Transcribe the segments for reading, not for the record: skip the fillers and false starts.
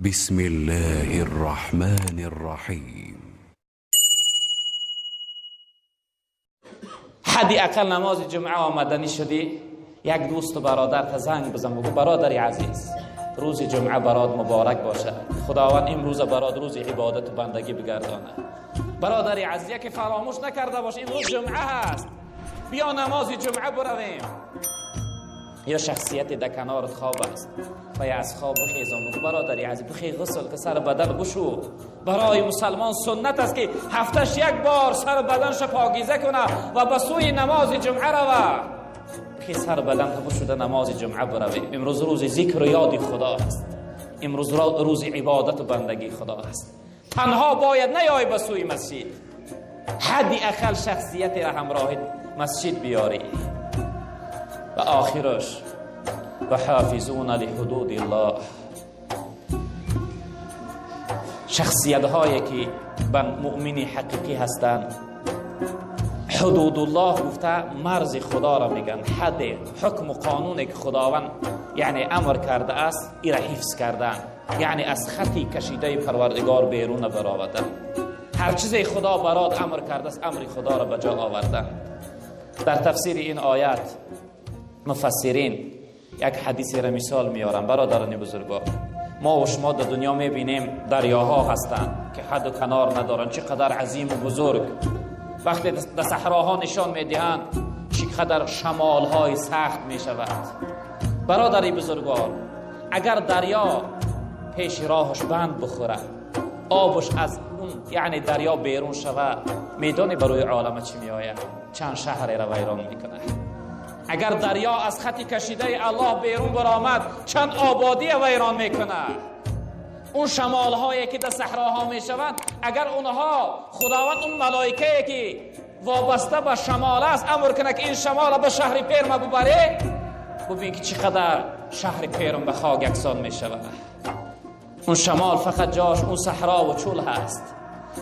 بسم الله الرحمن الرحیم. حدی اقل نماز جمعه آمدنی شدی، یک دوست و برادر تا زنگ بزن بگو برادر عزیز، روز جمعه برات مبارک باشه، خداوند امروز برات روز عبادت و بندگی بگردانه. برادر عزیز که فراموش نکرده باش امروز جمعه هست، بیا نماز جمعه برویم. یا شخصیت در کنارت خواب است و یا از خواب بخیزم بگو برادر عزیز بخی غسل که سر بدن بشو. برای مسلمان سنت است که هفتش یک بار سر بدنش پاکیزه کنه و به سوی نماز جمعه روه. بخی سر بدن بشو نماز جمعه برویم. امروز روز ذکر و یاد خدا است، امروز روز عبادت و بندگی خدا است. تنها باید نیای به سوی مسجد، حدی اقل شخصیت را همراه مسجد بیاری. و آخرش و حافظون لحدود الله، شخصیت هایی که مؤمنی حقیقی هستند. حدود الله گفته مرز خدا را میگن، حد حکم و قانونی که خداوند یعنی امر کرده است ای را حفظ کردن، یعنی از خطی کشیده پروردگار بیرون برآوردن. هر چیزی خدا برات امر کرده است امر خدا را به جا آوردن. در تفسیر این آیت مفسرین یک حدیث را مثال میارن. برادران بزرگوار، ما و شما در دنیا میبینیم دریاها هستند که حد و کنار ندارن، چقدر عظیم و بزرگ. وقتی در صحراها نشان میدهند چقدر شمالهای سخت میشود. برادر بزرگوار، اگر دریا پیش راهش بند بخوره، آبش از اون یعنی دریا بیرون شود، میدانی برای عالم چی میآید؟ چند شهر را ویران میکنه. اگر دریا از خطی کشیده الله بیرون برآمد، چند آبادی ویران میکنه. اون شمال هایی که در صحراها میشوند، اگر اونها خداوند اون ملائکه که وابسته به شمال است امر کنه که این شمال به شهر پیرم ببره، ببین که چقدر شهر پیرم به خاک یکسان میشود. اون شمال فقط جاش اون صحرا و چول هست.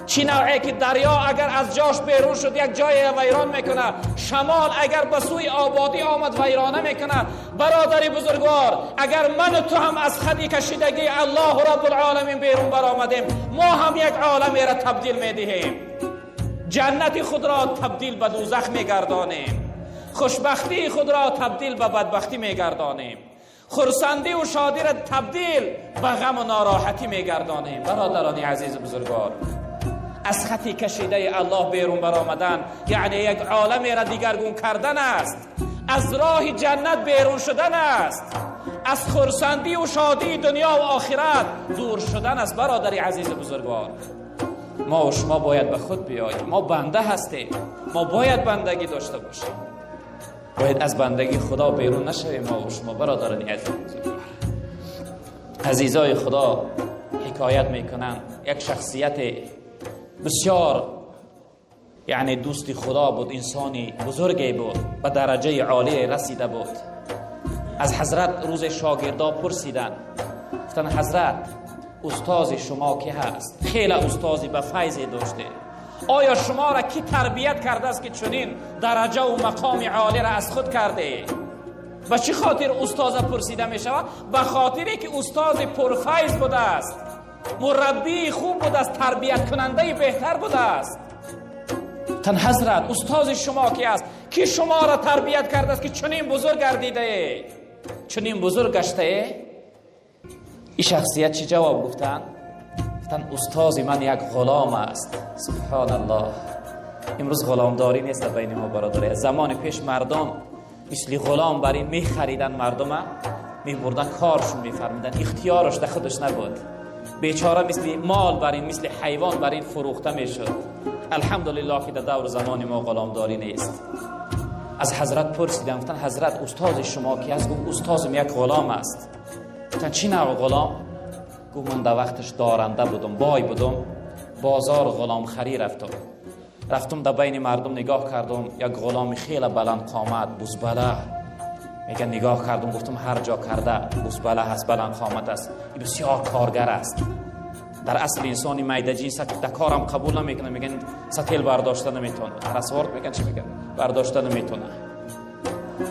چی نوعی که دریا اگر از جاش بیرون شد یک جای ویران میکنه، شمال اگر به سوی آبادی آمد ویرانه میکنه. برادر بزرگوار، اگر من و تو هم از خطی کشیدگی الله رب العالمین بیرون برآمدیم، ما هم یک عالمی را تبدیل میدهیم. جنت خود را تبدیل به دوزخ میگردانیم، خوشبختی خود را تبدیل به بدبختی میگردانیم، خرسندی و شادی را تبدیل به غم و ناراحتی میگردانیم. برادران عزیز بزرگوار، از خطی کشیده الله بیرون برآمدن یعنی یک عالمی را دیگرگون کردن است، از راه جنت بیرون شدن است، از خرسندی و شادی دنیا و آخرت دور شدن است. برادر عزیز بزرگوار، ما و شما باید به خود بیاییم. ما بنده هستیم، ما باید بندگی داشته باشیم، باید از بندگی خدا بیرون نشویم. ما و شما برادران عزیز بزرگوار، عزیزای خدا حکایت میکنن یک شخصیت بسیار یعنی دوستی خدا بود، انسانی بزرگی بود، به درجه عالی رسیده بود. از حضرت روز شاگردا پرسیدن، گفتن حضرت استاد شما کی هست؟ خیلی استادی به فیض داشته، آیا شما را کی تربیت کرده است که چنین درجه و مقام عالی را از خود کرده؟ به چه خاطر استاد پرسیده می شود؟ به خاطری که استاد پرفیض بوده است، مربی خوب بوده است، تربیت کننده بهتر بوده است. تن حضرت استاد شما کی است؟ کی شما را تربیت کرده است که چنین بزرگ گردیده، چنین بزرگ گشته؟ این شخصیت چی جواب گفتن؟ گفتن استاد من یک غلام است. سبحان الله، امروز غلامداری نیست بین ما برادر. زمان پیش مردم مثل غلام بر این میخریدن، مردم میبردن کارشون میفرمیدن، اختیارش در خودش نبود. بیچاره مثل مال بر این، مثل حیوان بر این فروخته میشد. الحمدلله که در دور زمان ما غلامداری نیست. از حضرت پرسیدم، گفتن حضرت استاد شما کی است؟ گفت استادم یک غلام است. گفتن چی نوع غلام؟ گفت من در وقتش دارنده بودم، بای بودم، بازار غلام خری رفتم در بین مردم نگاه کردم، یک غلام خیلی بلند قامت بوزبله، میگه نگاه کردم گفتم هر جا کرده بوزبله هست، بلند قامت است، این بسیار کارگر است. در اصل انسانی میده جنس در کارم قبول نمیکنه، میگن ستیل برداشته نمیتونه، رسوارد میگن چی میگن برداشته نمیتونه.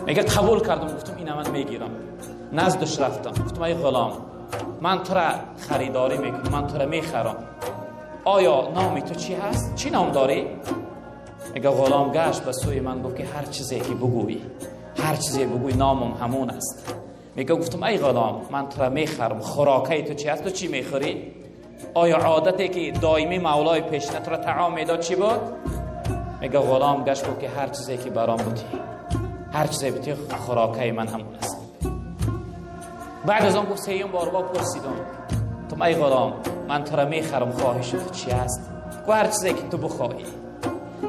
میگه قبول کردم، گفتم اینو من میگیرم. نزدش رفتم، گفتم ای غلام من تو را خریداری میکنم، من تو را میخرم، آیا نام تو چی هست؟ چی نام داری؟ میگه غلام گشت به سوی من گفت که هر چیزی که بگویی، هر چیزی بگویی نامم همون است. میگه گفتم ای غلام، من تو را میخرم، خوراکه تو چی هست؟ تو چی میخوری؟ آیا عادتی که دائمی مولای پیشنه تو را طعام میداد چی بود؟ میگه غلام گشت گفت که هر چیزی که برام بودی، هر چیزی بودی خوراکه من همون است. بعد از آن گفت سیوم بار با پرسیدم، تو ای غلام، من تو را میخرم، خواهش تو چی است؟ گفت هر چیزی که تو بخواهی.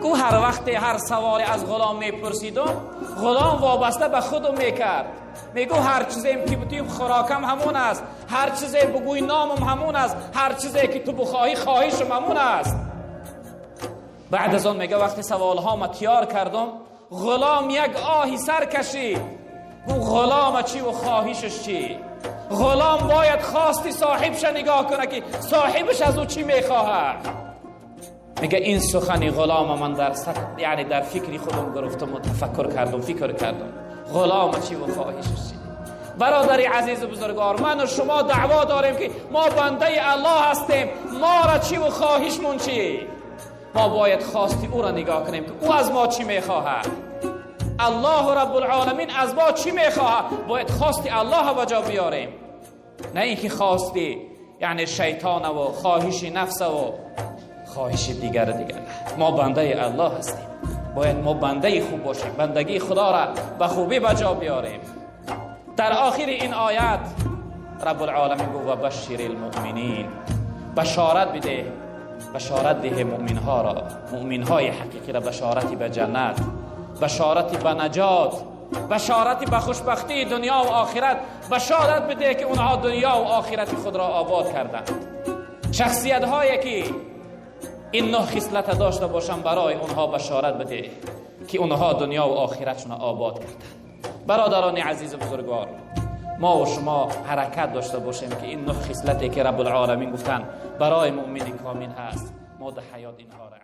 گفت هر وقت هر سوالی از غلام میپرسیدم، غلام وابسته به خودم میکرد. میگو هر چیزی که بگویی خوراکم همون است، هر چیزی بگویی نامم همون است، هر چیزی که تو بخواهی خواهشم همون است. بعد از آن میگه وقتی سوالها ما تیار کردم، غلام یک آهی سر کشید. گفت غلام چی و خواهشش چی؟ غلام باید خواستی صاحبش نگاه کنه که صاحبش از او چی میخواهد. میگه این سخن غلام من در یعنی در فکری خودم گرفتم و تفکر کردم، فکر کردم غلام چی و خواهشش چی. برادر عزیز و بزرگوار، من و شما دعوا داریم که ما بنده الله هستیم، ما را چی و خواهشمون چی؟ ما باید خواستی او را نگاه کنیم که او از ما چی میخواهد. الله رب العالمین از ما چی میخواهد؟ باید خواستی الله را جا بیاریم، نه اینکه خواستی یعنی شیطان و خواهش نفس و خواهش دیگر. ما بنده الله هستیم، باید ما بنده خوب باشیم، بندگی خدا را به خوبی به جا بیاریم. در آخر این آیت رب العالمین گفت و بشر المؤمنین، بشارت بده، بشارت ده مؤمن ها را، مؤمن های حقیقی را بشارتی به جنت، بشارتی به نجات، بشارتی به خوشبختی دنیا و آخرت، بشارت بده که اونها دنیا و آخرت خود را آباد کردند. شخصیت هایی که این 9 خصلت داشته باشن برای اونها بشارت بده که اونها دنیا و آخرتشون آباد کردند. برادران عزیز و بزرگوار، ما و شما حرکت داشته باشیم که این 9 خصلتی که رب العالمین گفتن برای مؤمن کامل هست، ما در حیات اینها را